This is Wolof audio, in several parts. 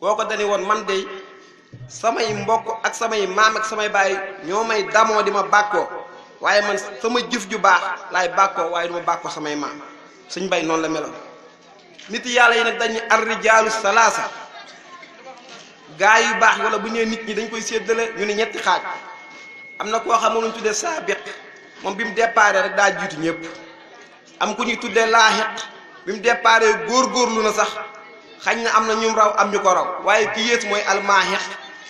koko dañi won man dey samay mbokk ak samay maam ak samay baay ñoo may damoo di ma bàkkoo waaye man sama jëf ju baax laay bàkkoo waaye duma bàkkoo samay maam Sëñ Mbay noonu la meloon. nit yàlla yi nag dañu ar-rijaalu salaasa gaa yu baax wala bu ñëwee nit ñi dañ koy séddale ñu ne ñetti xaaj am na koo xam ne ñu tuddee saabiq moom bi mu déparé rek daa jiitu ñëpp am ku ñuy tuddee laahiq bi mu déparé góorgóorlu na sax xañ na am na ñum raw am ñu ko raw waaye ki yées mooy almaahiq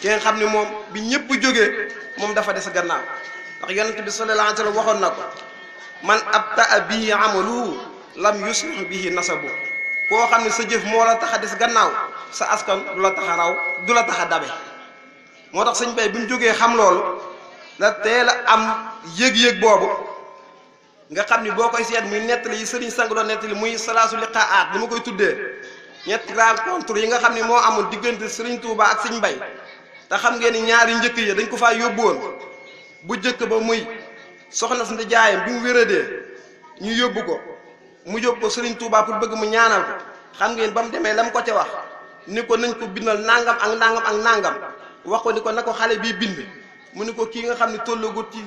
ki nga xam ne moom bi ñëpp jógee moom dafa des gannaaw ndax yonent bi sallallahu alayhi wa sallam waxoon na ko man abtaa bihi amaluhu lam yuslih bihi nasabu koo xam ne sa jëf moo la tax a des gannaaw sa askan du la tax a raw du la tax a dabe moo tax Sëñ Bay bi mu jógee xam loolu la teel a am yëg-yëg boobu nga xam ni boo koy seet muy nettali yi sëriñ sang doon nettali muy salaasu liqaat li ma koy tuddee ñetti rencontre yi nga xam ne moo amul diggante Sëriñ Tuuba ak Sëñ Mbay te xam ngeen ni ñaari njëkk yi dañ ko faa yóbbu woon bu jëkk ba muy soxna si jaayam bi mu wéradee ñu yóbbu ko mu yóbbu ko Sëriñ Tuuba pour bëgg mu ñaanal ko xam ngeen ba mu demee la mu ko ca wax ni ko nañ ko bindal nangam ak nangam ak nangam wax ko ni ko na ko xale bii bind mu ni ko kii nga xam ne tollagut ci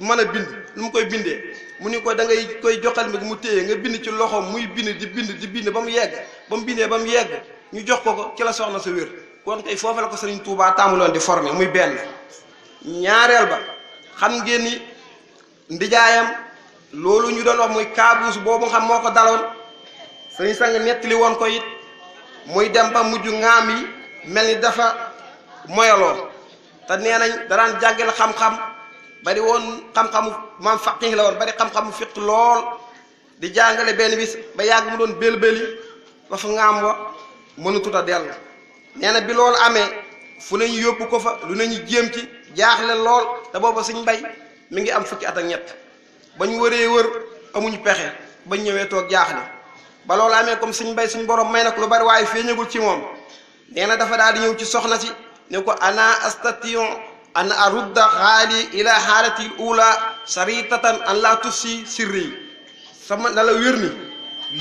mën a bind lu mu koy bindee mu ni ko da ngay koy joxal mi mu téye nga bind ci loxoom muy bind di bind ba mu yegg ba mu bindee ba mu yegg ñu jox ko ci la soxna sa wér kon kay foofu la ko Sëriñ Tuuba tàmmuloon di former muy benn ñaareel ba xam ngeen ni ndijaayam loolu ñu doon wax muy kaabuus boobu xam moo ko daloon sëriñ sang nettali woon ko it muy dem ba mujj ŋaam yi mel ni dafa moyaloo te nee nañ daraan jàngale xam-xam bari woon xam-xamu maam faqih la woon bari xam-xamu fiq lool di jàngale benn bis ba yàgg mu doon bël-bëli ba fa ŋaam wa mënatut a dellu nee na bi loolu amee fu ne ñu yóbbu ko fa lu ne ñu jéem ci jaaxle lool te booba Sëñ Mbay mi ngi am fukki at ak ñett ba ñu wëree wër amuñu pexe ba ñu ñëwee toog jaaxle ba loolu amee comme Sëñ Mbay suñ borom may na ko lu bari waaye feeñagul ci moom nee na dafa daal di ñëw ci soxna si ne ko ana astatiyon an arudda xaali ila xaalati l ula saritatan an la tufsi sirri sama na la wér ni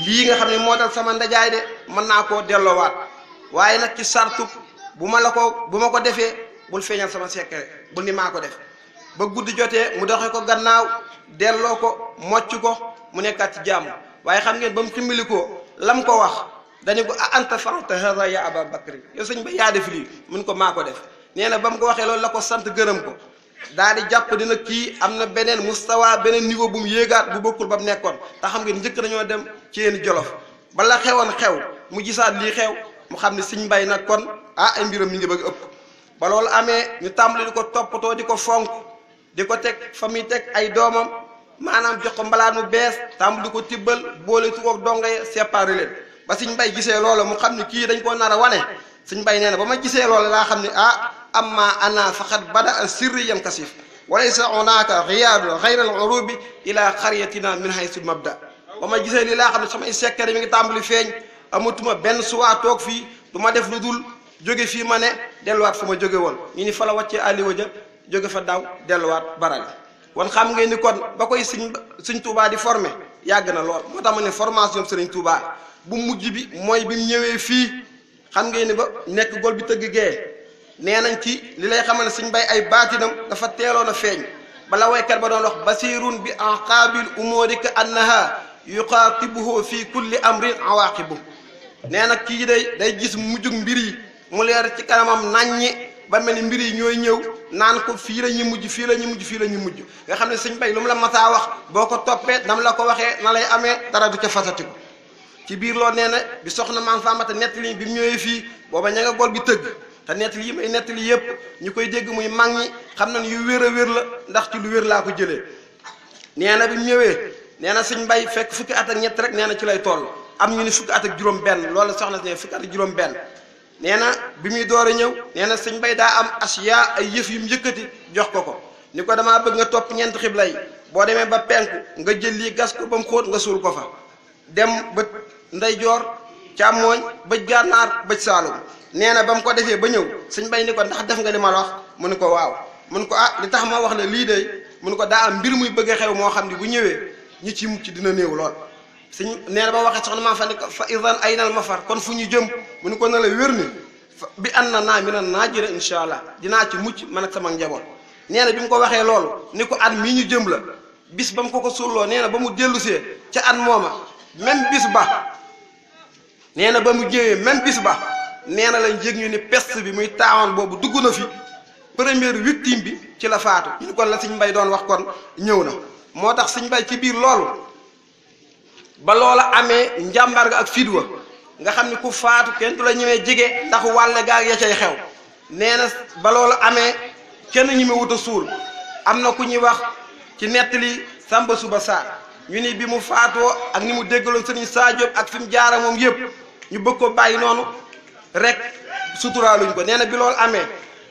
lii nga xam ne moo dal sama ndajaay de mën naa koo delloowaat waaye nag ci sartu bu ma ko defee bul feeñal sama secret bul ni maa ko def ba guddi jotee mu doxe ko gannaaw delloo ko mocc ko mu nekkaat ci jàmm waaye xam ngeen ba mu ximmili ko lam ko wax dañu ko a anta fa'alta hadha ya Aba Bakri yow Sëñ Bay yaa def lii mun ko maa ko def nee na ba mu ko waxee loolu la ko sant gërëm ko daal di jàpp dina kii am na beneen mustawa beneen niveau bu mu yéegaat bu bokkul ba mu nekkoon te xam ngeen njëkk nañoo dem ci yéen jolof bala xewoon xew mu gisaat lii xew mu xam ne Sëñ Mbay nag kon ay mbiram mi ngi bëgg ëpp ba loolu amee ñu tàmbali di ko toppatoo di ko fonk di ko teg fa muy teg ay doomam maanaam jox ko mbalaat mu bees tàmbali di ko tibbal boole tu ko donga yi séparé leen ba Sëñ Mbay gisee loola mu xam ne kii dañ ko nar a wane Sëñ Mbay nee na ba ma gisee loola laa xam ne amma ana faqad bada sirriyan kasif walaysa hunaka ghiyadu ghayra al-urubi ila qaryatina min haythu mabda ba ma gisee lii laa xam ne samay sekkare mi ngi tàmbali feeñ amatuma benn suwaa toog fii du ma def lu dul jóge fii ma ne delluwaat fa ma jóge woon ñu ni fa la wàccee Aliou ja jóge fa daw delluwaat barali kon xam ngeen ni kon ba koy Sëñ Tuubaa di formé yàgg na lool moo tax ma ne formation Sëriñ Tuubaa bu mujj bi mooy bi mu ñëwee fii xam ngeen ni ba nekk gol bi tëgg gee nee nañ ci li lay xamal ne Sëñ Bay ay baatinam dafa teeloon a feeñ bala waykat ba doon wax basirun bi aqaabil umuri ka annaha yuqaatibuhu fi kulli amrin awaaqibu nee na kii day gis mujjug mbir yi mu leer ci kanamam naññi ba mel ni mbir yi ñooy ñëw naan ko fii la ñu mujj fii la ñu mujj fii la ñu mujj nga xam ne Sëñ Bay lu mu la masaa wax boo ko toppee dam la ko waxee na lay amee dara du ca fasati ko ci biir loolu nee na bi soxna maam Famata nettali bi mu ñëwee fii booba ña nga gol bi tëgg te nettali yi may nettali yëpp ñu koy dégg muy mag ñi xam nañ yu wér a wér la ndax ci lu wér laa ko jëlee nee na bi mu ñëwee nee na Sëñ Mbay fekk fukki at ak ñett rek nee na ci lay toll am ñu ni fukki at ak juróom benn loolu soxna si ne fukki at ak juróom benn nee na bi muy door a ñëw nee na Sëñ Mbay daa am asiya ay yëf yu mu yëkkati jox ko ni ko damaa bëgg nga topp ñeent xibla yi boo demee ba penku nga jël lii gas ko ba mu xóot nga suul ko fa dem ba ndeyjoor càmmooñ bëj gànnaar bëj saalum nee na ba mu ko defee ba ñëw Sëñ Mbay ni ko ndax def nga li ma la wax mu ni ko waaw mu ni ko li tax ma wax la lii de mu ni ko daa am mbir muy bëgg a xew moo xam ne bu ñëwee ñi ci mucc dina néew lool Sëñ nee na ba waxee soxna maa fa ni ko fa idan aynal mafar kon fu ñu jëm mu ni ko na la wér ni bi anna naa mina naajira incha allah dinaa ci mucc man ak sama njaboot. nee na bi mu ko waxee loolu ni ko at mii ñu jëm la bis ba mu ko sulloo nee na ba mu dellusee ca at mooma même bis ba nee na ba mu jëwee même bis ba nee na lañ jég ñu ni peste bi muy taawoon boobu dugg na fi première victime bi ci la faatu ñu kon la Sëñ Mbay doon wax kon ñëw na moo tax Sëñ Mbay ci biir loolu ba loola amee njàmbar ga ak fidwa nga xam ni ku faatu kenn du la ñëwee jege ndax wàlle gaag ya cay xew nee na ba loola amee kenn ñi ma wut a suul am na ku ñuy wax ci nettali Samba Suba Sarr ñu ni bi mu faatoo ak ni mu déggaloon Sëriñ Saa Jóob ak fi mu jaara moom yëpp ñu bëgg ko bàyyi noonu rek suturaaluñ ko nee na bi loolu amee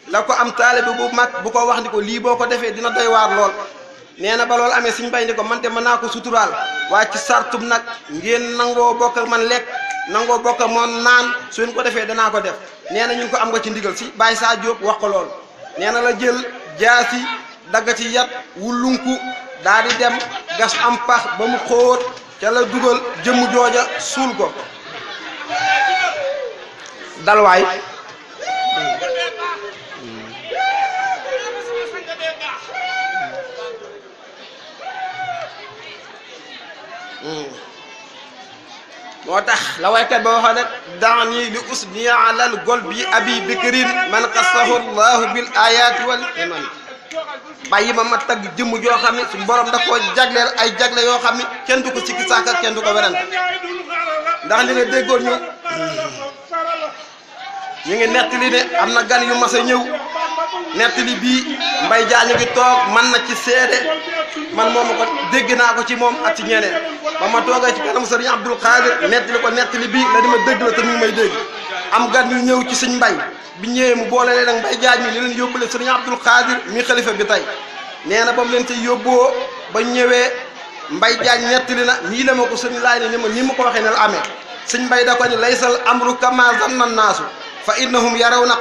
la ko am taalibe bu mag bu ko wax ni ko lii boo ko defee dina doy waar lool nee na ba loolu amee Sëñ Mbay ni ko man de mën naa ko suturaal waaye ci sartum nag ngeen nangoo bokk ak man lekk nangoo bokk ak moom naan suñ ko defee danaa ko def nee na ñu ngi ko am nga ci ndigal si Baye Saa Jóob wax ko loolu nee na la jël jaasi dagg ci yat wulunku daa di dem gas am pax ba mu xóot ca la dugal jëmm jooja suul ko dalwaay moo tax la waykat ba waxoon rek daani li usniya alal gol bi abi bikrin man qassahu llahu bil ayati wal iman bàyyi ma tagg jëmm joo xam ne suñu borom da koo jagleel ay jagle yoo xam ne kenn du ko sikki sàkka kenn du ko werante ndax li nga déggoon ñu ngi nettali ne am na gan yu mas a ñëw nettali bii Mbay Jaañ ngi toog man na ci seede man moom ko dégg naa ko ci moom ak ci ñeneen ba ma toogee ci kanam Sëriñ Abdul Xaadir nettali ko nettali bii la di ma dégg la te mi ngi may dégg am gan yu ñëw ci Sëñ Mbay bi ñëwee mu boole leen ak Mbay Jaañ mi li leen yóbbule Sëriñ Abdul Xaadir mi xalifa bi tey nee na ba mu leen te yóbboo ba ñëwee Mbay Jaañ nettali na nii la ma ko sëñ laay ne ni ma nii ma ko waxee ne la amee Sëñ Mbay da ko ni laysal amru kama zanna naasu fa innahum yarawna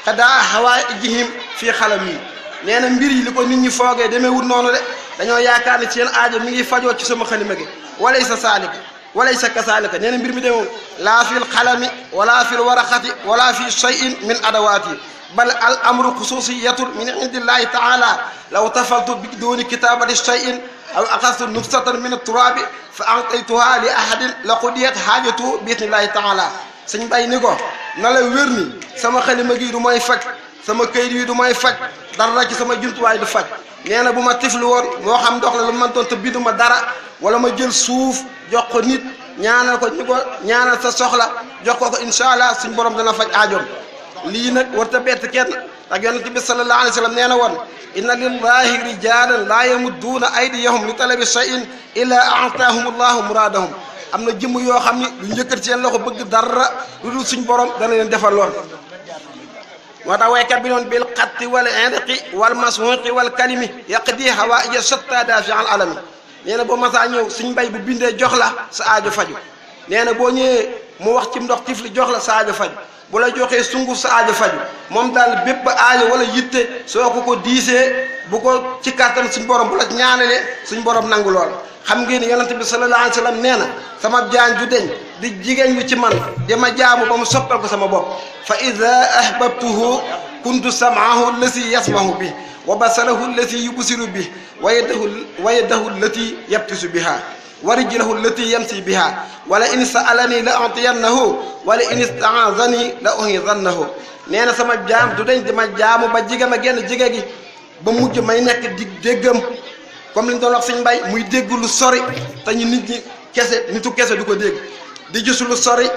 qadaa hawaa'ijihim fii xalam yi nee na mbir yi li ko nit ñi foogee demee wut noonu de dañoo yaakaar ne seen aajo mi ngi fajoo ci sama xalima gi walaysa saalika walaysa kasaalika nee na mbir mi demoon laa fil xalami wala fil waraqati wala fi shay'in min adawaati bal al amru xususiyatun min indillahi taala law tafaltu bi dooni kitabati shay'in aw axastu nufsatan min aturabi fa antaytuha li ahadin la qudiyat haajatu bi idnillahi taala Sëñ Mbay ni ko na la wér ni sama xalima gi du mooy faj sama këyit yi du mooy faj dara ci sama jumtuwaay du faj nee na bu ma tifli woon moo xam ndox la lu man doon te binduma dara wala ma jël suuf jox ko nit ñaanal ko ñu ko ñaanal sa soxla jox ko incha allah suñ borom dana faj aajoom lii nag war ta bett kenn ak yonent bi sallallahu alayhi wa sallam nee na woon inna lillahi rijalan laa yamudduuna aydiyahum li talabi shay'in illa a'taahum allahu muraadahum am na jëmm yoo xam ni lu njëkkat seen loxo bëgg dara lu dul suñ borom dana leen defal lool moo tax waykat bi noon bil xatti wal inriqi wal mashuqi wal kalimi yaqdi hawaija shatta dafi al alami nee na boo masaa ñëw Sëñ Mbay bu bindee jox la sa aajo faju nee na boo ñëwee mu wax ci ndox tifli jox la sa aajo faju bu la joxee sunguf sa aajo faju moom daal bépp aajo wala yitte soo ko diisee bu ko ci kàttan suñ borom bu la ñaanalee suñ borom nangu lool xam ngeen ni yonent bi sallallahu alayhi wa sallam nee na sama jaan ju deñ di jigéen ñu ci man di ma jaamu ba mu soppal ko sama bopp fa ida ahbabtuhu kuntu sam'ahu allati yasmahu bi wa basarahu allati yubsiru bi wa yadahu allati yabtisu biha wa rijlahu allati yamsi biha wala in sa'alani la a'tiyannahu wala in ista'azani la uhidannahu nee na sama jaam du deñ di ma jaamu ba jigéen ma genn jigéen gi ba mujj may nekk di déggam comme li ñu doon wax Sëñ Mbay muy dégg lu sori te ñu nit ñi kese nitu kese du ko dégg di gis lu sori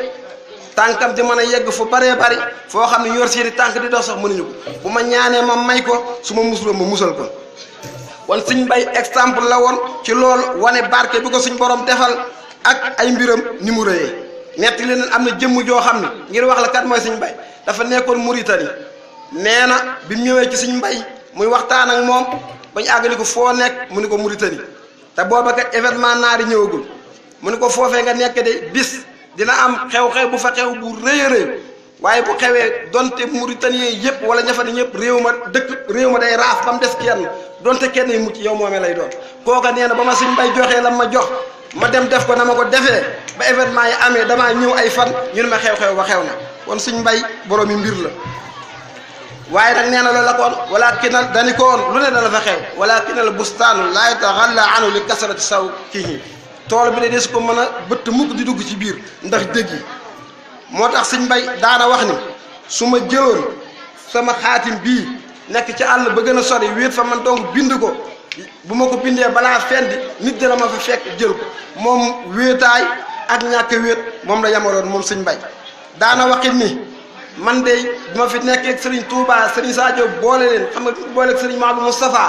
tànkam di mën a yegg fu bëree bëri foo xam ne yor seeni tànk di dox sax mënuñu ko bu ma ñaanee ma may ko su ma musuloo ma musal ko kon Sëñ Mbay exemple la woon ci loolu wane barke bi ko suñ borom defal ak ay mbiram ni mu rëyee netti leen am na jëmm joo xam ne ngir wax la kat mooy Sëñ Mbay dafa nekkoon Mauritanie nee na bi mu ñëwee ci Sëñ Mbay muy waxtaan ak moom ba ñu àggali ko foo nekk mu ni ko Mauritanie te booba kat événement naari ñëwagul mu ni ko foofee nga nekk de bis dina am xew-xew bu fa xew bu rëy a rëy waaye bu xewee donte Mauritanien yëpp wala ña fa ne ñëpp réew ma day raaf ba mu des kenn donte kenn yi mucc yow moomee lay doon kooka nee na ba ma Sëñ Mbay joxee la ma jox ma dem def ko na ma ko defee ba événement yi amee damaa ñëw ay fan ñu ne ma xew-xew ba xew na kon sëñ mbay boroomi mbir la waaye nag nee na loolu la koon walakinal dani ko woon lu ne dana fa xew walakinal bustaanu laa yataxalla anu li kasrati saw kii tool bi de des ko mën a bëtt mukk di dugg ci biir ndax dëgg yi moo tax sëñ mbay daana wax ni su ma jëloon sama xaatim bii nekk ci àll ba gën a sori wéet fa man donc bind ko bu ma ko bindee balaa fendi nit dina ma fa fekk jël ko moom wéetaay ak ñàkk wéet moom la yamaloon moom sëñ mbay daana waxit ni man de bi ma fi nekkee ak Serigne Touba Serigne Sadio boole leen xam nga boole ak Serigne Mamadou Moustapha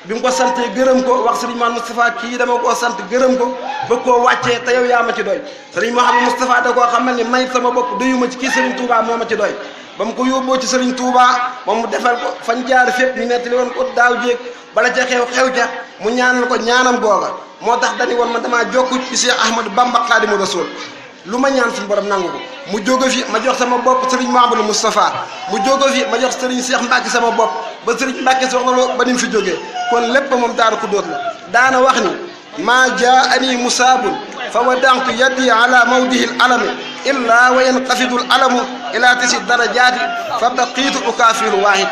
bi mu ko santee gërëm ko wax Serigne Mamadou Moustapha kii dama koo sant gërëm ko bëgg koo wàccee te yow yaa ma ci doy Serigne Mamadou Moustapha da koo xamal ni may sama bopp doyuma ci kii Serigne Touba moo ma ci doy ba mu ko yóbboo ci Serigne Touba moom mu defal ko fañ jaar fépp ñu nettali woon ko daaw jéeg bala ca xew ca mu ñaanal ko ñaanam googa moo tax dañu woon man damaa jokku ci Cheikh Ahmadou Bamba Khadimu Rasul lu ma ñaan suñu borom nangu ko mu jóge fi ma jox sama bopp Serigne Mamadou Moustapha mu jóge fi ma jox Serigne Cheikh Mbacke sama bopp ba Serigne Mbacke soxna loo ba ni mu fi jógee kon lépp moom Daaru Xuddoos la daana wax ni maa jaani musaabun fa wadantu yaddi ala mawdihi l alami illa wa yanqafidu l alamu ila tisi darajaati fa baqiitu ukaafiru waahid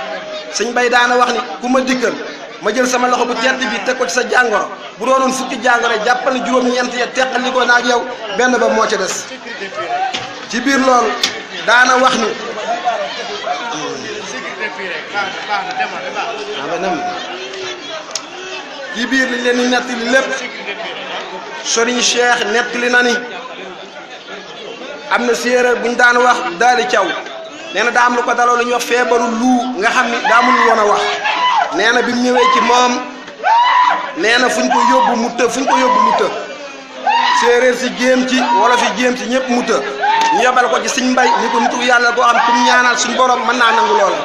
sëñ bay daana wax ni ku ma dikkal ma jël sama loxo bu tedd bi teg ko ci sa jàngoro bu doonoon fukki jàngoro jàppal ni juróom-ñeent ya teqali ko naag yow benn ba moo ca des ci biir loolu daana wax ni ci biir li leen di nettali lépp Sëriñ Cheikh nettali na ni am na séeréer buñ daan wax daali caw nee na daa am lu ko daloo lu ñuy wax feebaru luu nga xam ni daa mënul woon a wax nee na bi mu ñëwee ci moom nee na fuñ ko yóbbu mu të séeréer si jéem ci wala fi jéem ci ñëpp mu të ñu yebal ko ci sëñ mbay ni ko nitu yàlla koo xam kum ñaanal suñ borom mën naa nangu loola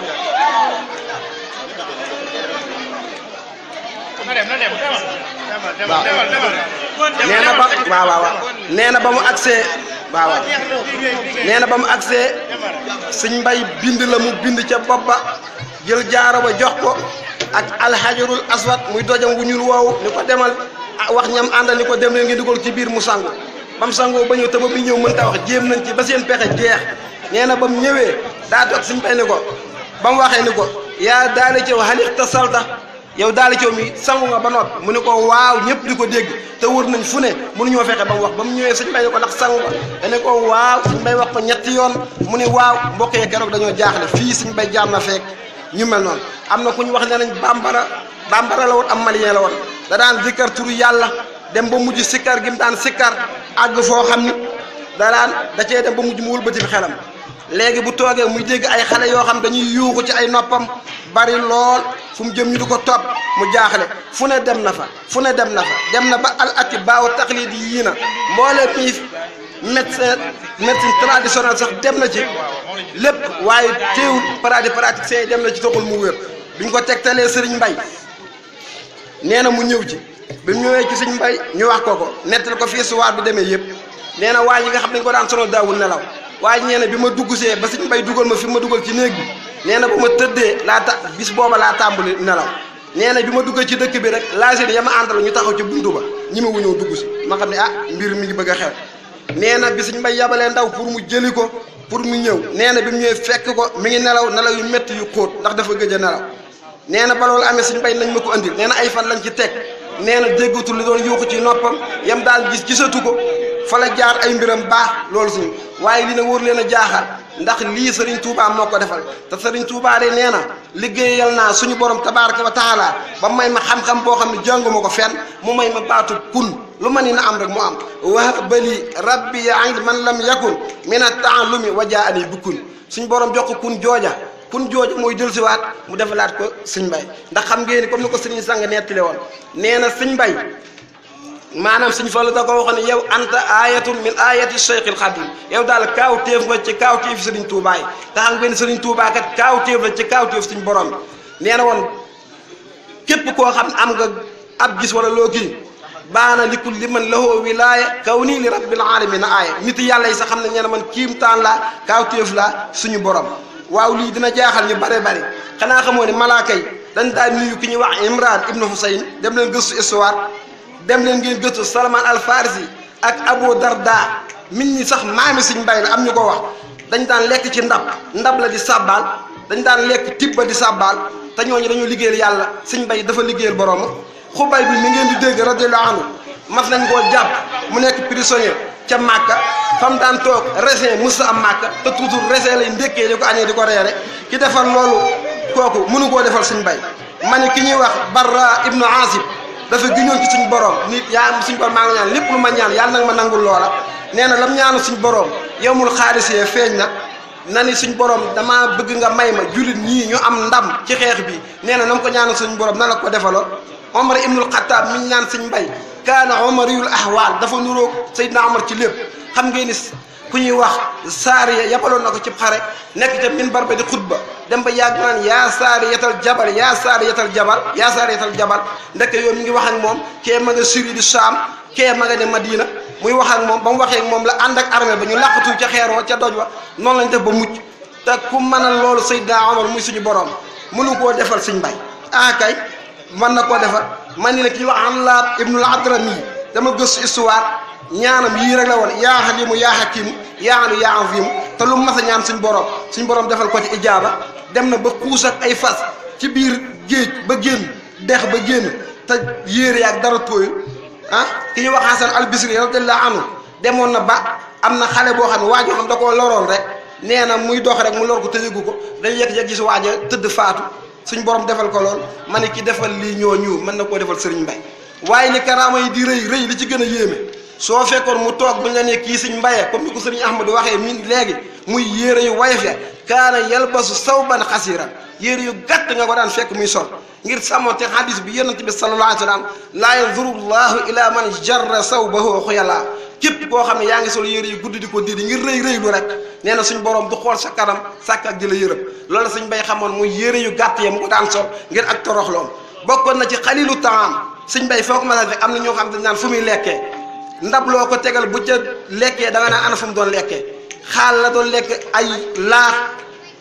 nee na ba mu agsee nee na ba mu agsee sëñ mbay bind la mu bind ca bopp ba jël jaaro ba jox ko ak alxajarul aswad muy dojam wu ñuul woowu ni ko demal wax ñam àndal ni ko dem leen ngi dugal ci biir mu sangu ba mu sangoo ba ñëw te ba muy ñëw mënta wax jéem nañ ci ba seen pexe jeex nee na ba mu ñëwee daa toog sëñ bay ni ko ba mu waxee ni ko yaa daali cëw xalix ta salta yow daali cëw mi sangu nga ba noppi mu ni ko waaw ñëpp di ko dégg te wër nañ fu ne mënuñoo fexe ba mu wax ba mu ñëwee sëñ bay ni ko ndax sangu nga dane ko waaw sëñ bay wax ko ñetti yoon mu ni waaw mbokk yi keroog dañoo jaaxle fii sëñ bay jaam na fekk ñu mel noonu am na ku ñu wax ne nañ bambara la woon am malien la woon da daan zikkar turu yàlla dem ba mujj sikkar gi mu daan sikkar àgg foo xam ni da cee dem ba mujj mu wëlbati fi xelam léegi bu toogee muy dégg ay xale yoo xam dañuy yuuxu ci ay noppam bari lool fu mu jëm ñu di ko topp mu jaaxle fu ne dem na fa dem na ba al ati baaw taxlid yii na mboolee mi médecine traditionnelle sax dem na ci lépp waaye teewul praticien yi dem na ci taxul mu wér biñ ko tegtalee sëriñ mbay nee na mu ñëw ci bi mu ñëwee ci sëriñ mbay ñu wax ko nettal ko fii suwaar bi demee yëpp nee na waa yi nga xam dañ ko daan sonal daawul nelaw waaye nee na bi ma dugg see ba sëriñ mbay dugal ma fi ma dugal ci néeg bi nee na bu ma tëddee bis booba laa tàmbali nelaw nee na bi ma duggee ci dëkk bi rek laasine ya ma àndal ñu taxaw ci buntu ba ñi ma wuñëw dugg si ma xam ne mbir mi ngi bëgg a xew nee na bi sëriñ mbay yabalee ndaw pour mu jëli ko pour mu ñëw nee na bi mu ñëwee fekk ko mi ngi nelaw yu métti yu xóot ndax dafa gëj a nelaw nee na ba loolu amee sëñ bay nañ ma ko andil nee na ay fan lañ ci teg nee na déggatul li doon yuuxu ci noppam yam daal gisatu ko fa la jaar ay mbiram baax loolu suñu waaye li na wóor leen a jaaxal ndax lii Serigne Touba moo ko defal te Serigne Touba de nee na liggéeyal naa suñu borom tabaaraka wa taala ba may ma xam-xam boo xam ne jànguma ko fenn mu may ma baatu kun lu ma ni na am rek mu am wahabali rabbi an man lam yakun min at-ta'allumi wa jaani bukun suñu borom jox ko kun jooja mooy jël siwaat mu defalaat ko sëñ mbay ndax xam ngeen ni comme ni ko sëriñ sang nettali woon nee na sëñ mbay maanaam sëñ Fallu da ko waxoon ne yow anta ayatun min ayati Cheikhil Khadim yow daal kaaw téef nga ci kaaw téef sëriñ Touba yi te xam ngeen sëriñ Touba kat kaaw téef la ci kaaw téef suñ borom bi nee na woon képp koo xam am nga ab gis wala loo kii baana li kulli man lahu wilaaya kaw nii li rabbil alamin aaya nit yàlla yi sax xam ne nee na man kiimtaan laa kaaw téef laa suñu borom waaw lii dina jaaxal ñu bare bari xanaa xamoo ne malaaka yi dañ daan nuyu ki ñuy wax Imran ibnu Husayn dem leen gëstu histoire dem leen ngeen gëstu Salman al Farisi ak Abu Darda min ñi sax maami Sëñ Mbay la am ñu ko wax dañ daan lekk ci ndab la di sàbbaal dañ daan lekk tibb ba di sàbbaal te ñooñu dañoo liggéeyal yàlla sëñ Bay dafa liggéeyal borooma Xubay bi mi ngeen di dégg radiyallahu anhu mas nañ koo jàpp mu nekk prisonnier ca Màkka fam daan toog raisin mës am Màkka te toujours raisin lay ndékkee di ko añee di ko reere ki defar loolu kooku mënu koo defal sëñ Bay ma ne ki ñuy wax Barra ibnu Azib dafa giñoon ci suñ borom nit yaa am suñ borom maa ngi ñaan lépp lu ma ñaan yàlla nag ma nangul loola nee na lam ñaanu suñ borom yowmul xaarisee feeñ na ni suñ borom dama bëgg nga may ma jullit ñii ñu am ndam ci xeex bi nee na nam ko ñaanu suñ borom na la ko defaloon Omar ibnul Xattaab mi ñaan suñ Mbay kaana omariyul ahwaal dafa nuróog Seydina Omar ci lépp xam ngeen ni ku ñuy wax Saariya yabaloon na ko ci xare nekk ca minbar ba di xutba dem ba yàgg naan yaa Saariyatal jabal yaa Saariyatal jabal yaa Saariyatal jabal ndekk yow mi ngi wax ak moom kee ma nga Syrie di Saam kee ma nga ne Madina muy wax ak moom ba mu waxee ak moom la ànd ak armée ba ñu làqatu ca xeer wa ca doj wa noonu lañ def ba mucc te ku mënal loolu Seydina Omar muy suñu borom mënu koo defal suñ Mbay kay mën na koo defar man ni la kii wax Amlaab ibnul Adrami dama gëstu histoire ñaanam yii rek la woon yaa Halimu yaa Hakimu yaa Alu yaa Azimu te lu mas a ñaan suñ borom defal ko ci ijaaba dem na ba xuus ak ay fas ci biir géej ba génn dex ba génn te yéere yaak dara tooyul ki ñuy wax Hasan al Bisri radiyallahu anhu demoon na ba am na xale boo xam ne waajoo xam da koo loroon rek nee na muy dox rek mu lor ko te yëgu ko dañ yegg gis waaja tëdd faatu suñ borom defal ko lool ma ne ki defal lii ñooñu mën na koo defal Sëriñ Mbay waaye li karaama yi di rëy li ci gën a yéeme soo fekkoon mu toog buñ la ne kii Sëriñ Mbaye comme ni ko Sëriñ Ahmadu waxee mi léegi muy yére yu woyof ya kaana yalbasu sawban xasiran yére yu gàtt nga ko daan fekk muy sol ngir sàmmonte hadis bi yonent bi sallallahu alayhi wa sallam laa yanzuru llahu ila man jarra sawbahu xuyala képp koo xam ne yaa ngi sol yére yu gudd di ko diidi ngir rëy lu rek nee na suñ borom du xool sa kanam sàkk ak di la yërëm loolu Sëriñ Mbay xamoon muy yére yu gàtt ya mu ko daan sol ngir ak toroxloom bokkoon na ci xalilu taam Sëriñ Mbay foo ko mën a fekk am na ñoo xam dañ naan fu muy lekkee ndab loo ko tegal bu ca lekkee da nga naan ana fu mu doon lekkee xaal la doon lekk ay laax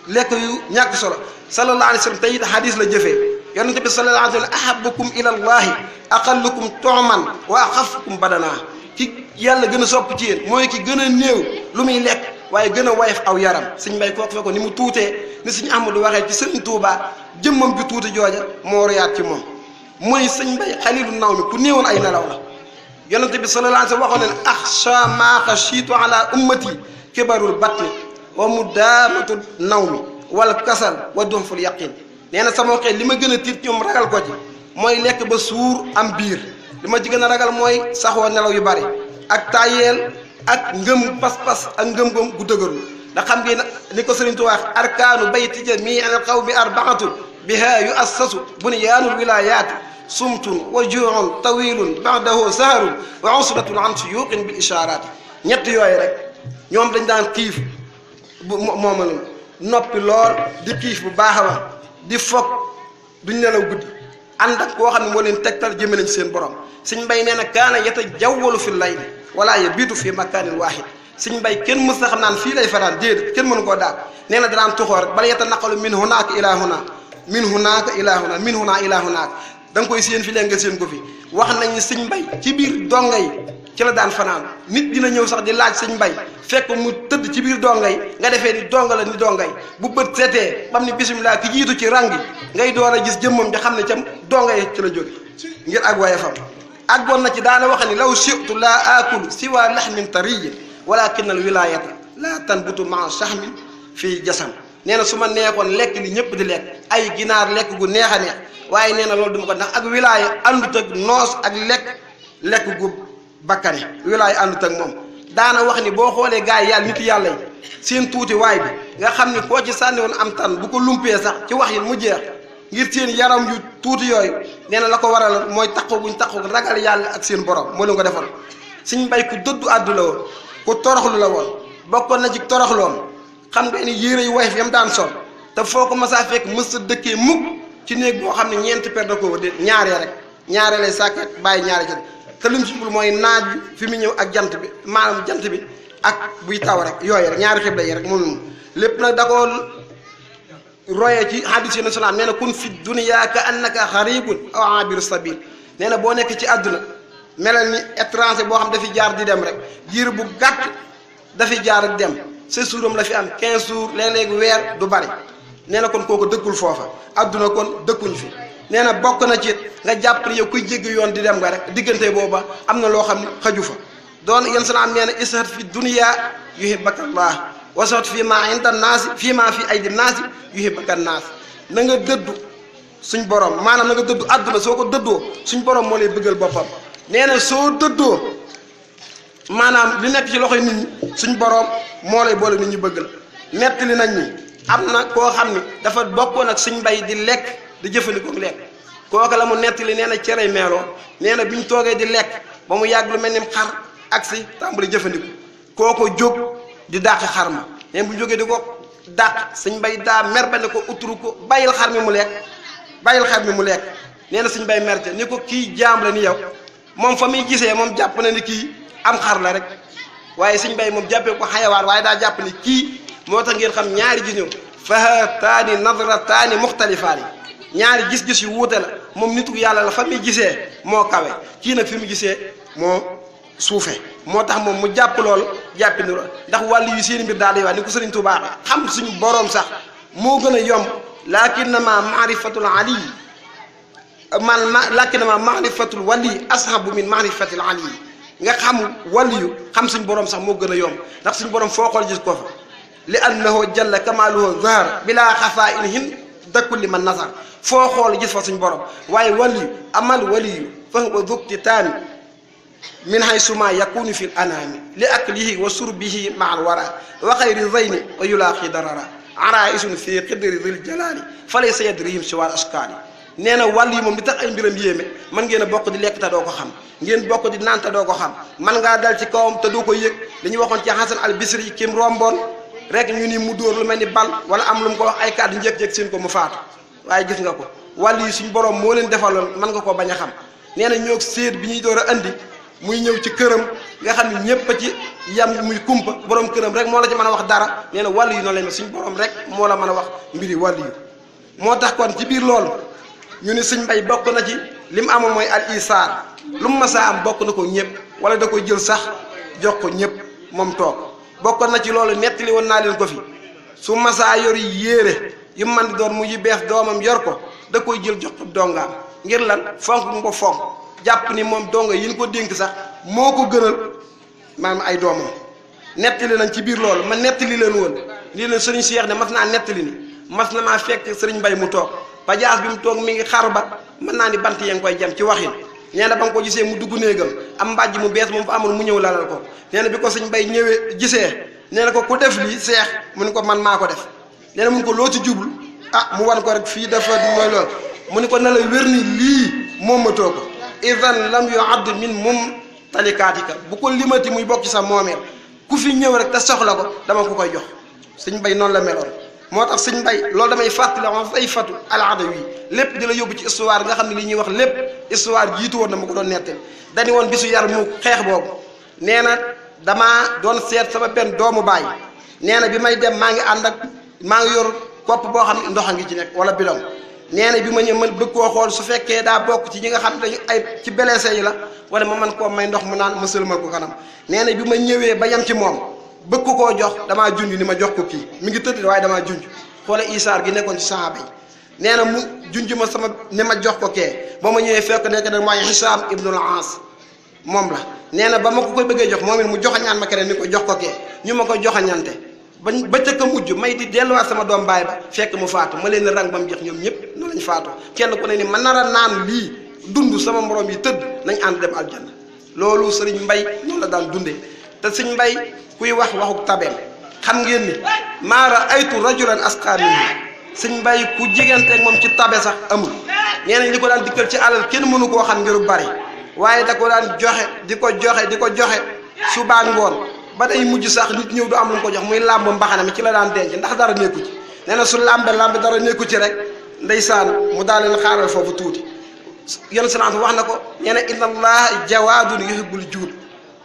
lekk yu ñàkk solo sallallahu alayhi wa sallam te it hadis la jëfee yonente bi sallallahu alayhi wa sallam ahabukum ila allahi aqallukum tu'man wa axafukum badana ki yàlla gën a sopp ci yéen mooy ki gën a néew lu muy lekk waaye gën a wayef aw yaram Sëriñ Mbay kooku fekkoon ni mu tuutee ni Sëriñ Ahmadu waxee ci Sëriñ Tuubaa jëmmam ju tuuti jooja moo royaat ci moom muy Sëriñ Mbay xalilu naw mi ku néewoon ay nelaw la yonente bi sallallahu alayhi wa sallam waxoon ne axsha maa xashiitu ala ummati kibarul batni wa mudaamatu nawmi wal kasal wa duxful yaqin nee na sama xel li ma gën a tiit ñoom ragal ko ci mooy lekk ba suur am biir li ma ci gën a ragal mooy saxoo nelaw yu bari ak tayeel ak ngëm pas-pas ak ngëm-ngëm gu dëgërul ndax xam ngeen ni ko Sëriñ Tuubaa wax arkaanu bayti jamii al qawmi arbaatun biha yu assasu bunyaanul wilayaati sumtun wa juu'un tawilun ba'dahu saharun wa usratun an suyuqin bil ishaaraati ñett yooyu rek ñoom dañ daan xiif bu moomaloon noppi lool di xiif bu baax a baax di foog duñ nelaw guddi ànd ak koo xam ne moo leen tegtal jëme nañ seen borom Sëriñ Mbay nee na kaana yatajawwalu fi layli wala yabiitu fi makaanin waahid Sëriñ Mbay kenn mës na xam naan fii lay fanaan déedéet kenn mënu koo daal nee na danaan tuxoo rek bala yatanaqalu min hunaaka ilaa hunaak min hunaaka ilaa hunaak min hunaa ilaa hunaak da nga koy séen fi leen nga séen ko fi wax nañ ni Sëriñ Mbay ci biir donga yi ci la daan fanaan nit dina ñëw sax di laaj Sëriñ Mbay fekk mu tëdd ci biir donga yi nga defee ni donga la ni donga yi bu bët seetee bam ni bisimilah ki jiitu ci rang gi ngay door a gis jëmmam di xam ne cam donga yi ci la jóge ngir ak waaye fam àggoon na ci daana wax ni law shi'tu laa akulu siwa lahmin tariyin walakin al wilayata la tanbutu maa sahmin fii jasam nee na su ma neexoon lekk li ñëpp di lekk ay ginaar lekk gu neex a neex waaye nee na loolu duma ko ndax ak wilaaya àndut ak noos ak lekk gu bakkane wilaaya àndut ak moom daana wax ni boo xoolee gars yi yàlla nit yàlla yi seen tuuti waay bi nga xam ni koo ci sànni woon am tan bu ko lumpee sax ci wax yi mu jeex ngir seen yaram yu tuuti yooyu nee na la ko waral mooy taqu guñ ragal yàlla ak seen borom moo leen ko defal Sëriñ Mbay ku dëddu àddu la woon ku toroxlu la woon bokkoon na ci toroxloom xam nga ni yére yu woyof yam daan sol te foo ko masaa fekk mës sa dëkkee mukk ci néeg boo xam ne ñeenti per da ko wër ñaaree rek ñaaree lay sàkket bàyyi ñaare ci te lim ci mooy naaj bi fi mu ñëw ak jant bi maanaam jant bi ak buy taw rek yooyu rek ñaari xibla yi rek mënul lépp nag da ko royee ci hadis yi national nee na kun fi dunya ka annaka xaribun aw abiru sabil nee na boo nekk ci àdduna melal ni étranger boo xam dafi jaar di dem rek jiir bu gàtt dafi jaar di dem 6 jours la fi am 15 jours léeg-léeg weer du bari nee na kon kooku dëkkul foofa adduna kon dëkkuñ fi nee na bokk na ci nga jàpp ne yow kuy jéggi yoon di dem nga rek diggante booba am na loo xam ne xaju fa doon yéen salaam nee na ishat fi dunya yuhibbaka Allah wasat fii maa inda naasi fii maa fi aydi naasi yuhibbaka naas na nga dëddu suñ borom maanaam na nga dëddu àdduna soo ko dëddoo suñ borom moo lay bëggal boppam nee na soo dëddoo maanaam li nekk ci loxoy nit ñi suñ borom moo lay boole nit ñi bëggal nettali nañ ni am na koo xam ni dafa bokkoon ak suñ mbay di lekk di jëfandikoo lekk kooku la mu nettali nee na cere meeloo nee na bi ñu toogee di lekk ba mu yàgg lu mel ni xar ak si tàmbali jëfandiku kooko jóg di dàq xar ma nee bu jógee di ko dàq suñ mbay daa mer ba ne ko uturu ko bàyyil xar mi mu lekk nee na suñ mbay merte ni ko kii jaam la ni yow moom fa muy gisee moom jàpp na ni kii am xar la rek waaye suñ mbay moom jàppee ko xayawaat waaye daa jàpp ni kii moo tax ngeen xam ñaari gis ñëw fahataani nadrataani muxtalifaani ñaari gis-gis yu wuute la moom nitu yàlla la fa muy gisee moo kawe kii nag fi mu gisee moo suufe moo tax moom mu jàpp loolu jàppi ni loolu ndax wàllu yu seen mbir daal di wax ni ko Sëriñ Tuubaa xam suñu boroom sax moo gën a yomb lakinnama maarifatul ali lakinnama maarifatul wali ashabu min maarifatil ali nga xam wàllu yu xam suñu boroom sax moo gën a yomb ndax suñu boroom foo xool gis ko fa li annahu jalla kamaluhu zahar bila xafaa in hin dakku li man nasar foo xool gis fa suñu borom waaye waliyu amal waliyu fa huwa duktitaami min haysuma yakunu fi l anaami li aklihi wa surbihi maa al wara wa xayri zayni wa yulaaqi darara araisun fi qidri zil jalali fa laysa yadrihim siwal askaani nee na wàll yi moom li tax ay mbiram yéeme man ngeen a bokk di lekk te doo ko xam ngeen bokk di naan te doo ko xam man ngaa dal ci kawam te doo ko yëg li ñu waxoon ci Hasan al Bisri kim romboon rek ñu ni mu dóor lu mel ni bal wala am lu mu ko wax ay kàddu njëkk-njëkk seen ko mu faatu waaye gis nga ko wàll yi suñ borom moo leen defaloon mën nga koo bañ a xam nee na ñoo séet bi ñuy door a andi muy ñëw ci këram nga xam ne ñëpp a ci yam muy kumpa borom këram rek moo la ci mën a wax dara nee na wàll yi noonu lañ suñ borom rek moo la mën a wax mbiri wàll yi moo tax kon ci biir loolu ñu ni suñ mbay bokk na ci li mu amoon mooy al isaar lu mu masaa am bokk na ko ñëpp wala da koy jël sax jox ko ñëpp moom toog bokkoon na ci loolu nettali woon naa leen ko fi su masaa yor yéere yu man di doon mu yi bees doomam yor ko da koy jël jox ko dongaam ngir lan fonk mu ko fonk jàpp ni moom donga yi ñu ko dénk sax moo ko gënal maanaam ay doomam nettali nañ ci biir loolu ma nettali leen woon lii leen sëriñ Cheikh ne mas naa nettali ni mas na maa fekk sëriñ Mbay mu toog pajaas bi mu toog mi ngi xaru ba mën naa ni bant yaa ngi koy jam ci waxin nee na ba nga ko gisee mu dugg néegam am mbàjj mu bees moom fa amoon mu ñëw lalal ko nee na bi ko sëñ Mbay ñëwee gisee nee na ko ku def lii seex mu ni ko man maa ko def nee na mun ko loo ci jublu ah mu wan ko rek fii dafa mooy lool mu ni ko na la wér ni lii moom ma too ko idan lam yu add min moom talikaatika bu ko limati muy bokk ci sa moomeel ku fi ñëw rek te soxla ko dama ko koy jox sëñ Mbay noonu la meloon moo tax sëñ Mbay loolu damay fàttali wax ay fatu alaada wi lépp di la yóbbu ci histoire nga xam ne li ñuy wax lépp histoire jiitu woon na ma ko doon nettali dañu woon bisu yar mu xeex boobu nee na damaa doon seet sama benn doomu baay nee na bi may dem maa ngi yor kopp boo xam ne ndox a ngi ci nekk wala bidon nee na bi ma ñëw man bëgg koo xool su fekkee daa bokk ci ñi nga xam ne dañu ay ci blessé yi la wala ma mën koo may ndox mu naan ma sëlmal ko kanam nee na bi ma ñëwee ba yem ci moom bëgg ko koo jox damaa junj ni ma jox ko kii mi ngi tëdd waaye damaa junj xoola isaar gi nekkoon ci saxaaba yi nee na mu junj ma sama ne ma jox ko kee ba ma ñëwee fekk nekk nag mooy Hisaam ibnul Aas moom la nee na ba ma ko koy bëggee jox moom it mu joxañaan ma keneen ni ko jox ko kee ñu ma ko joxañante bañ ba ca mujj may di delluwaat sama doom baay ba fekk mu faatu ma leen rang ba mu jeex ñoom ñëpp noonu lañ faatu kenn ku ne ni ma nar a naan lii dund sama morom yi tëdd nañ ànd dem aljanna loolu sëriñ Mbay noonu la daan dundee te sëriñ Mbay kuy wax waxuk tabeem xam ngeen ni maara aytu rajulan asqaa minhu sëriñ Mbay ku jiganteeg moom ci tabe sax amul nee nañ li ko daan dikkal ci alal kenn mënu koo xam ngiru bari waaye da ko daan joxe di ko joxe subaa ngoon ba day mujj sax nit ñëw du am lu mu ko jox muy làmb mbaxana mi ci la daan denc ndax dara nekku ci nee na su làmbe dara nekku ci rek ndeysaan mu daal leen xaaral foofu tuuti yon salaatu wax na ko nee na inna allaha jawaadun yuhibbul juud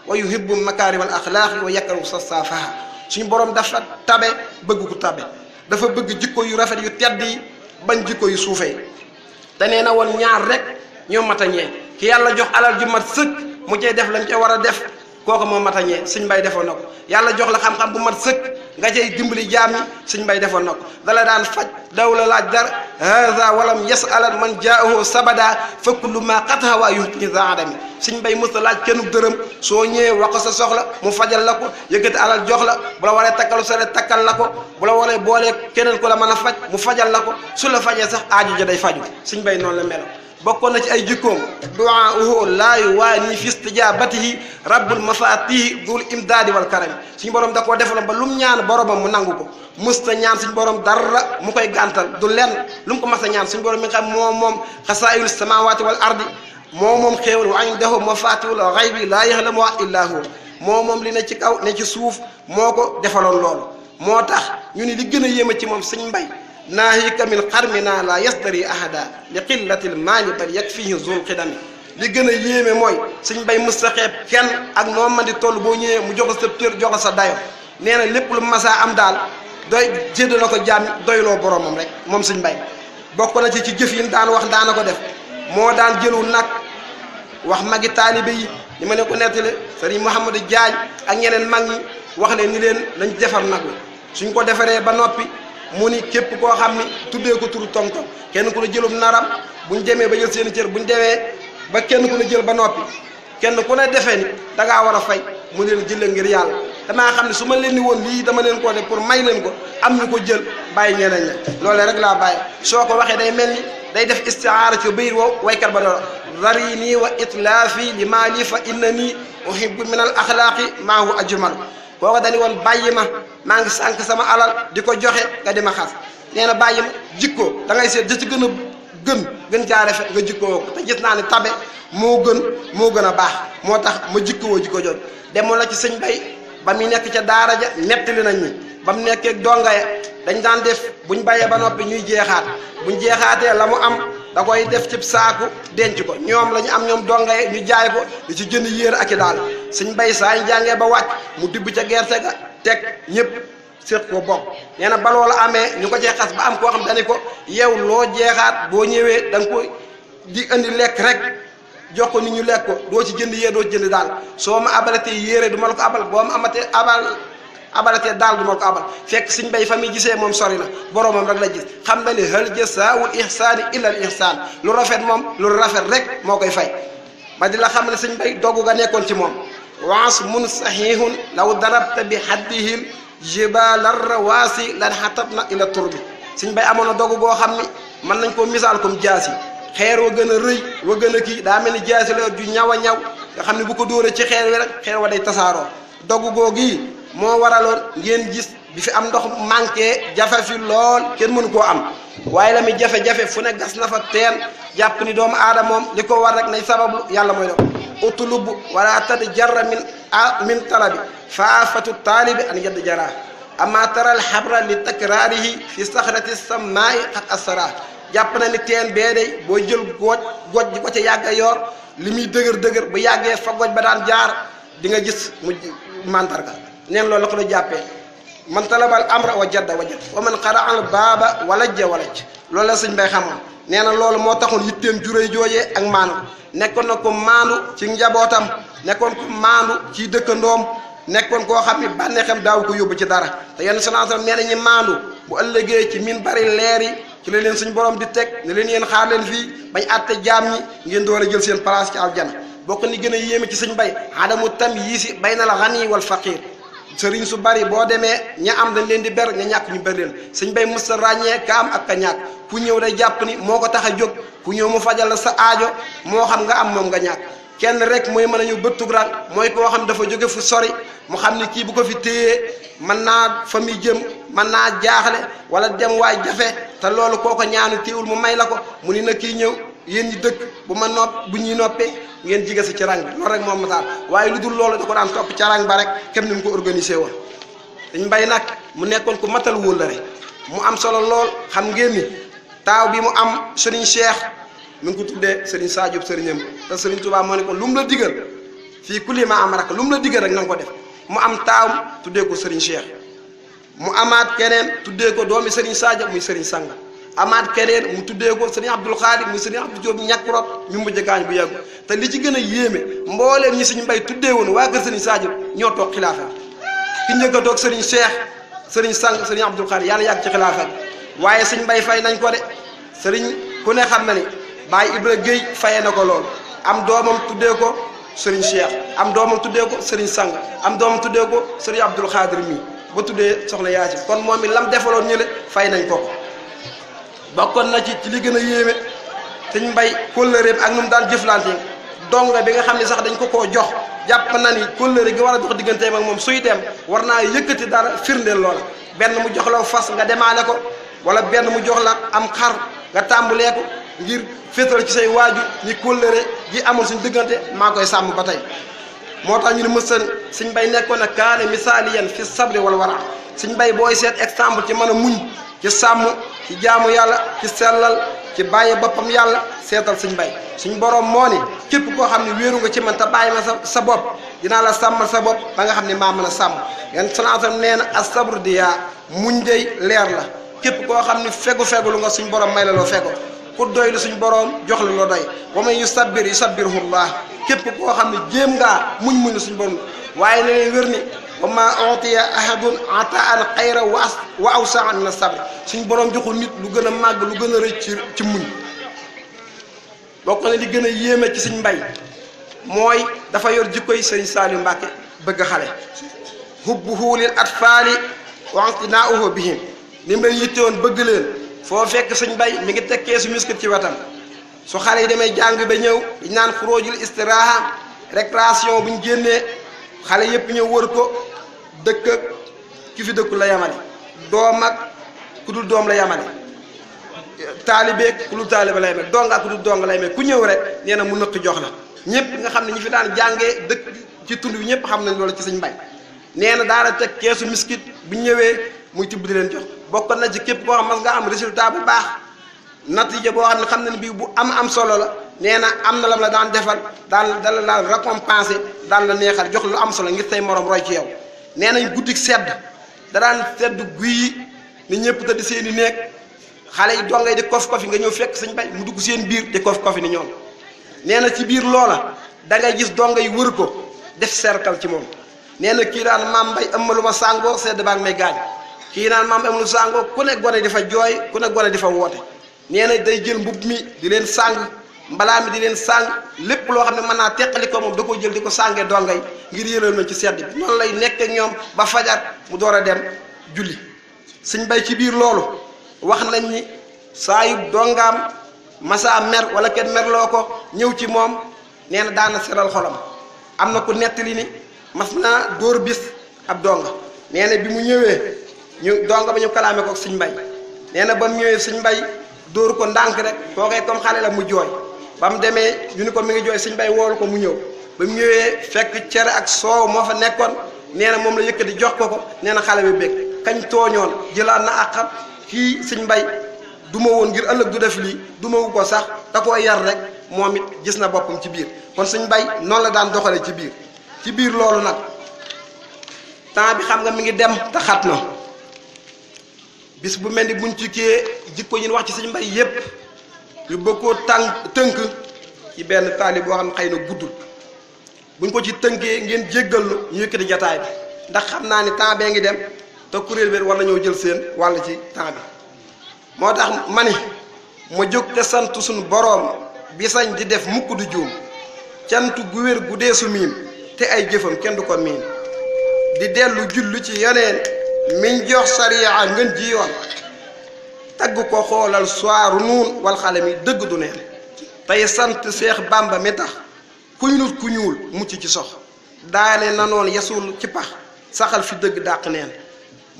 wa yuhibbu makaarimal axlaaqi wa yakrahu sassaafaha suñu borom dafa tabe bëgg ku tabe dafa bëgg jikko yu rafet yu tedd yi bañ jikko yu suufee te nee na woon ñaar rek ñoo mat a ñee ki yàlla jox alal ju mat sëkk mu cay def lañ ca war a def kooku moo mat a ñee sëñ Mbay defoon na ko yàlla jox la xam-xam bu mat sëkk nga cay dimbali jaam ñi sëñ Mbay defoon na ko dala daan faj daw la laaj dara haza walam yasalan man jaahu sabada fa kullu ma qataha wa yuhti zaadami sëñ Mbay mës a laaj kenn dërëm soo ñëwee wax ko sa soxla mu fajal la ko yëkkati alal jox la bu la waree takkalu sare takkal la ko bu la waree boolee keneen ko la mën a faj mu fajal la ko su la fajee sax aaju ja day faju sëñ Mbay noonu la melo bokkoon na ci ay jikkoom du'aahu laa yuwaani fi istijabatihi rabbul mafaatihi dul imdaadi wal karami suñu borom da koo defaloon ba lu mu ñaan boromam mu nangu ko musta ñaan suñu borom dara mu koy gàntal du lenn lu mu ko mas a ñaan suñu borom mi nga xam moom xasaa'irul samaawaati wal ardi moom xéewal wa indahu mafaatihul ghaybi laa ya'lamuhaa illaa huwa moom li ne ci kaw ne ci suuf moo ko defaloon loolu moo tax ñu ni li gën a yéema ci moom sëñ Mbay naahika min xarmina la yasdari ahada li qillatil maali bal yakfihi zul xidami li gën a yéeme mooy sëñ Mbay mës sa xeeb kenn ak noo man di toll boo ñëwee mu jox sa cër jox sa dayo nee na lépp lu masaa am daal doy sédd na ko jaam doyloo boromam rek moom sëñ Mbay bokk na ci jëf yi daan wax daana ko def moo daan jëlu nag wax magi taalibe yi ni ma ne ko nettali sëriñ Mouhamadou Diagne ak ñeneen mag ñi wax ne ni leen lañ defar nag la suñ ko defaree ba noppi mu ni képp koo xam ni tuddee ko turu tong-tong kenn ku ne jëlum naram buñ demee ba jël seeni cër buñ demee ba kenn ku ne jël ba noppi kenn ku ne defee ni da ngaa war a fay mu leen jëlee ngir yàlla damaa xam ne su ma leen ni woon lii dama leen koo def pour may leen ko am ñu ko jël bàyyi ñeneen ña loolee rek laa bàyyi soo ko waxee day mel ni day def istiaara ci biir wow waykat ba doon zarini wa itlaafi li maali fa innani uhibbu min al axlaaqi maa hu ajmal kooku dañu woon bàyyi ma maa ngi sànq sama alal di ko joxe nga di ma xas nee na bàyyi ma jikko da ngay seet da ci gën caa rafet nga jikkoo ko te gis naa ne tabe moo gën a baax moo tax ma jikkoo jikko jot demoon la ci sëñ Bay ba muy nekk ca daara ja nettali nañ ñi ba mu nekkee donga ya dañ daan def buñ bayee ba noppi ñuy jeexaat buñ jeexaatee la mu am da koy def ci saaku denc ko ñoom la ñu am ñoom donga ya ñu jaay ko di ci jënd yéer ak i daal sëñ Bay saa ñu jàngee ba wàcc mu dibb ca gerte ga teg ñëpp séq ko bokk nee na ba loola amee ñu ko cee xas ba am koo xam dañu ko yow loo jeexaat boo ñëwee da nga ko di indi lekk rek jox ko nit ñu lekk ko doo ci jënd yéer doo ci jënd daal soo ma abalatee yéere du ma la ko abal boo ma amatee abalatee daal du ma la ko abal fekk sëñ Bay fa muy gisee moom sori na boromam rek la gis xam na ni hal jasaawul ihsaani illa al ihsaan lu rafet moom lu rafet rek moo koy fay ma di la xam ne sëñ Bay doggu nga nekkoon ci moom waas mun sahihun law darabta bi haddihil jibalar rawaasi lan xatabna ila turbi sëñ Bay amoon na dogu boo xam ni mën nañ koo misaal comme jaasi xeer wa gën a rëy wa gën a kii daa mel ni jaasi la ju ñaw a ñaw nga xam ne bu ko dóoree ci xeer wi rek xeer wa day tasaaroo dogu googu moo waraloon ngeen gis bi fi am ndox manqué jafe fi lool kenn mënu koo am waaye la muy jafe-jafe fu ne gas na fa teen jàpp ni doomu aadama moom li ko war rek nay sabablu yàlla mooy doon utulub wala tad jarra min talabi faafatu taalibi an yadd jara ama taral xabra li takraarihi fi saxrati sammaai xat asara jàpp na ni teen bee day boo jël goj di ko ca yàgg a yor li muy dëgër bu yàggee fa goj ba daan jaar di nga gis mu mantarga neen loolu la ko la jàppee man talabal amra wa jadda wa man xara al baaba walajja walaj loolu la sëñ Bay xamoon nee na loolu moo taxoon yitteem juréy joojee ak maandu nekkoon na ko maandu ci njabootam nekkoon ko maandu ci dëkkandoom nekkoon koo xam ni bànneexam daaw ko yóbbu ci dara te yenn sallallahu nee na ñi maandu bu ëllëgee ci min bari leer yi ci la leen suñ borom di teg ne leen yéen xaar leen fii bañ àtte jaam ñi ngeen door a jël seen place ci aljana bokk ni gën a yéeme ci sëñ Bay adamu tamyiisi bayna al ghani wal faqir sëriñ su bari boo demee ña am dañ leen di ber ña ñàkk ñu ber leen sëñ Bay mës sa ràññee ka am ak ka ñàkk ku ñëw day jàpp ni moo ko tax a jóg ku ñëw mu fajal la sa aajo moo xam nga am moom nga ñàkk kenn rek mooy mën a ñëw bëttug rang mooy koo xam dafa jóge fu sori mu xam ni kii bu ko fi téyee mën naa fa muy jëm mën naa jaaxle wala dem waay jafe te loolu kooko ñaanu téewul mu may la ko mu ni na kii ñëw yéen ñi dëkk bu ñuy noppee ngeen jige sa ci rang bi loolu rek moom mataal waaye lu dul loolu da ko daan topp ca rang ba rek kem ni mu ko organisé woon dañ Mbay nag mu nekkoon ku matal wóllëre mu am solo lool xam ngeen ni taaw bi mu am Serigne Cheikh mi ngi ko tuddee Serigne Sadio sëriñam te Serigne Touba moo ne ko lu mu la digal fii kulli ma am rek lu mu la digal rek na nga ko def mu am taawam tuddee ko Serigne Cheikh mu amaat keneen tuddee ko doomi Serigne Sadio muy Serigne Sang amaat keneen mu tuddee ko sëriñ Abdul Xaadir muy sëriñ Abdou Diop ñàkk rob ñu mujj gaañ bu yàggu te li ci gën a yéeme mbooleem ñi sëñ Mbay tuddee woon waa kër sëriñ Sadio ñoo toog xilaafa ki njëkk a toog sëriñ Cheikh sëriñ Sang sëriñ Abdul Xaadir yàlla yàgg ci xilaafa waaye sëñ Mbay fay nañ ko de sëriñ ku ne xam na ni Baye Ibra Guèye fayee na ko lool am doomam tuddee ko sëriñ Cheikh am doomam tuddee ko sëriñ Sang am doomam tuddee ko sëriñ Abdul Xaadir mi ba tuddee soxna Yaasin kon moom it lam defaloon ñële fay nañ ko bokkoon na ci li gën a yéeme sëñ Mbay kóllëreem ak nu mu daan jëflante donga bi nga xam ne sax dañ ko koo jox jàpp na ni kóllëre gi war a dox digganteem ak moom suy dem war naa yëkkati dara firndeel loola benn mu jox la fas nga demaale ko wala benn mu jox la am xar nga tàmbalee ko ngir féetal ci say waaju ni kóllëre gi amul suñ diggante maa koy sàmm ba tey moo tax ñu ne mësan sëñ Mbay nekkoon ak kaane misaaliyan fi sabri wala wara sëñ Mbay booy seet exemple ci mën a muñ ci sàmm ci jaamu yàlla ci sellal ci bàyyi boppam yàlla seetal sëñ Mbay suñ borom moo ni képp koo xam ne wéeru nga ci man te bàyyi ma sa bopp dinaa la sàmmal sa bopp ba nga xam ne maa mën a sàmm yan sanaatam nee na as-sabru diyaa muñ dey leer la képp koo xam ne fegu lu nga suñ borom may la loo fegu ku doy lu suñ borom jox la loo doy wa man yusabbir yusabbirhullah képp koo xam ne jéem ngaa muñ la suñ borom waaye ne leen wér ni wa ma utiya ahadun ataan xayra wa awsaa min as-sabr suñ borom joxul nit lu gën a màgg lu gën a rëy ci muñ bokk na li gën a yéeme ci sëñ Mbay mooy dafa yor jikkoy sëriñ Saliou Mbacke bëgg xale hubbuhu lil atfaali wa i'tinaa'uhu bihim ni mu leen yittewoon bëgg leen foo fekk sëñ Mbay mi ngi tekkee su miskit ci wetam su xale yi demee jàng ba ñëw di naan xuróojul istiraaha récréation bu ñu génnee xale yépp ñëw wër ko dëkk ak ki fi dëkku la yamale doom ak ku dul doom la yamale taalibeeg ku dul taalibe lay mel dong ak ku dul dong lay mel ku ñëw rek nee na mu nëkk jox la ñëpp nga xam ne ñi fi daan jàngee dëkk ci tund bi ñëpp xam nañ loolu ci sëñ Mbay nee na daana teg keesu miskit bu ñëwee muy tibb di leen jox bokk na ci képp koo xam mas nga am résultat bu baax natija boo xam ne bii bu am solo la nee na am na lam la daan defal daan la daan récompensé daan la neexal jox lu am solo ngir tey morom roy ci yow nee nañ guddik sedd da daan sedd guyi ni ñëpp tëdd seen i néeg xale yi dongay di kof kofi nga ñëw fekk sëñ Mbay mu dugg seen biir di kof kofi ni ñoom nee na ci biir loola da ngay gis donga yi wër ko def cercle ci moom nee na kii daan maam Mbay ëmmalu ma sàngoo sedd baa ngi may gaañ kii naan maam ëmmalu sàngoo ku ne gone di fa jooy ku ne gone di fa woote nee na day jël mbubb mi di leen sàng mbalaa mi di leen sàng lépp loo xam ne mën naa teqali ko moom da ko jël di ko sàngee donga yi ngir yëlal nañ ci sedd bi noonu lay nekk ak ñoom ba fajar mu door a dem julli sëñ Mbay ci biir loolu wax nañ ni saa yu dongaam masa mer wala kenn merloo ko ñëw ci moom nee na daana seral xolam am na ku nettali ni mas naa dóor bis ab donga nee na bi mu ñëwee ñu donga ba ñu kalaame ko sëñ Mbay nee na ba mu ñëwee sëñ Mbay dóor ko ndànk rek kookee comme xale la mu jooy ba mu demee ñu ni ko mi ngi jooy sëñ Mbay woolu ko mu ñëw ba mu ñëwee fekk cere ak soow moo fa nekkoon nee na moom la yëkkati jox ko nee na xale bi bég kañ tooñoon jëlaat na àqam kii sëñ Mbay duma woon ngir ëllëg du def lii duma wu ko sax da koo yar rek moom it gis na boppam ci biir kon sëñ Mbay noonu la daan doxale ci biir loolu nag temps bi xam nga mi ngi dem te xat na bis bu mel ni buñ ci kiyee jikko yi wax ci sëñ Mbay yépp ñu bëgg koo tënk ci benn taali boo xam ne xëy na guddul buñ ko ci tënkee ngeen jéggal ñu yëkkati jataay bi ndax xam naa ni temps bee ngi dem te kuréel bi war nañoo jël seen wàll ci temps bi moo tax ma ni ma jóg te sant suñu boroom bi sañ di def mukk du juum cant gu wér gu dee su miim te ay jëfam kenn du ko miin di dellu jullu ci yeneen miñ jox sariya ngën ji yoon tagg ko xoolal soiru nuun wal xale mi dëgg du neen tey sant Seex Bàmba mi tax kuy nut ku ñuul mucc ci sox daane nanoon yesul ci pax saxal fi dëgg dàq neen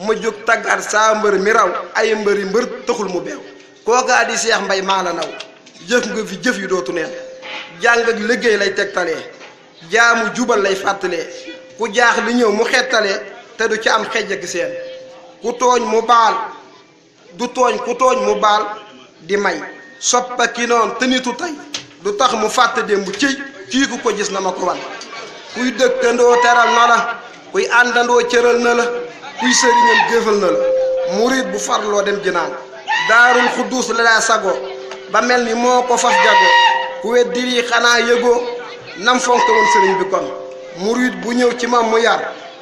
ma jóg taggaat saa mbër mi raw ay mbëri mbër taxul mu beew kookaa di Seex Mbay maa la naw jëf nga fi jëf yu dootu neen jàng ak liggéey lay tegtalee jaamu jubal lay fàttalee ku jaax li ñëw mu xettalee te du ci am xejj ak seen ku tooñ mu baal du tooñ ku tooñ mu baal di may soppa ki noon te nitu tey du tax mu fàtte démb ciy kii ku ko gis na ma ko wan kuy dëkkandoo teral na la kuy àndandoo cëral na la kuy sëriñam jëfal na la murit bu farloo dem jinaan daarul xuddus la daa sago ba mel ni moo ko fas jago ku weddi lii xanaa yëgoo nam fonke woon sëriñ bi kon murid bu ñëw ci moom mu yar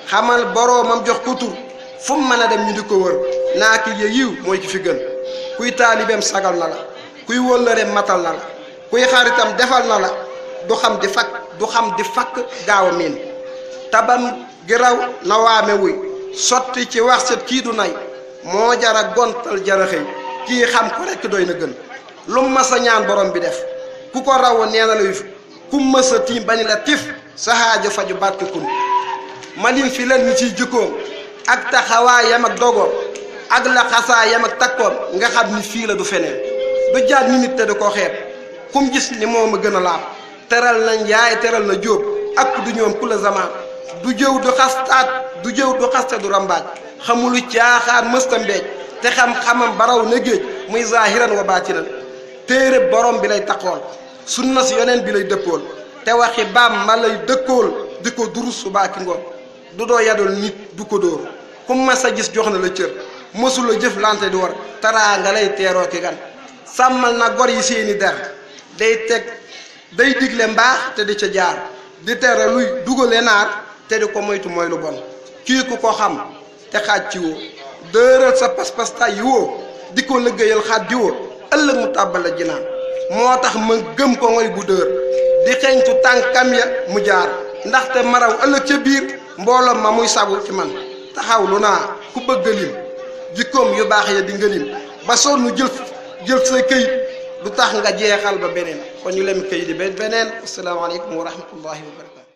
xamal boroomam jox ko tur fu mu mën a dem ñu di ko wër naa ki ya yiw mooy ki fi gën kuy taalibeem sagal na la kuy wóllëreem matal na la kuy xaritam defal na la du xam di fakk gaaw a miin tabam gi raw na waame wuy sotti ci wax set kii du nay moo jara gontal jara xëy kii xam ko rekk doy na gën lu masa ñaan borom bi def ku ko raw nee na la ku mësa tiim bañ la tif sa xaajo faju barke kun malim fi leen ni ciy jikkoom ak taxawaayam ak dogoom ak la xasaayam ak takkoom nga xam ni fii la du feneen du jaat ni nit te du ko xeeb kum gis ni moom a gën a laab teral na njaay teral na jóob ak du ñoom ku la zamaan du jëw du xaste du rambaaj xamulu caaxaan mësta mbeej te xam-xamam baraw na géej muy zahiran wa baatinan téere borom bi lay taqool sunna si yoneen bi lay dëppool te waxi baam ma lay dëkkool di ko durus subaa ki ngoon du doo yadul nit du ko dóor ku mas a gis jox na la cër mësula jëf lante di war taraa nga lay teeroo ki gan sàmmal na gor yi seeni der day digle mbaax te di ca jaar di tere luy dugale naar te di ko moytu mooy lu bon kii ku ko xam te xaaj ci woo dëral sa pas-pas tay woo di ko liggéeyal xaaj di woo ëllëg mu tàbbal la jinaan moo tax ma gëm ko ngoy bu dër di xeeñtu tànkam ya mu jaar ndaxte maraw ëllëg ca biir mbooloom ma muy sabu ci man taxaw lu naa ku bëgg lim jikkoom yu baax ya di nga lim ba sonn jël sa këyit lu tax nga jeexal ba beneen kon ñu lem këyit yi ba beneen asalaamaaleykum wa rahmatullahi wa barakatu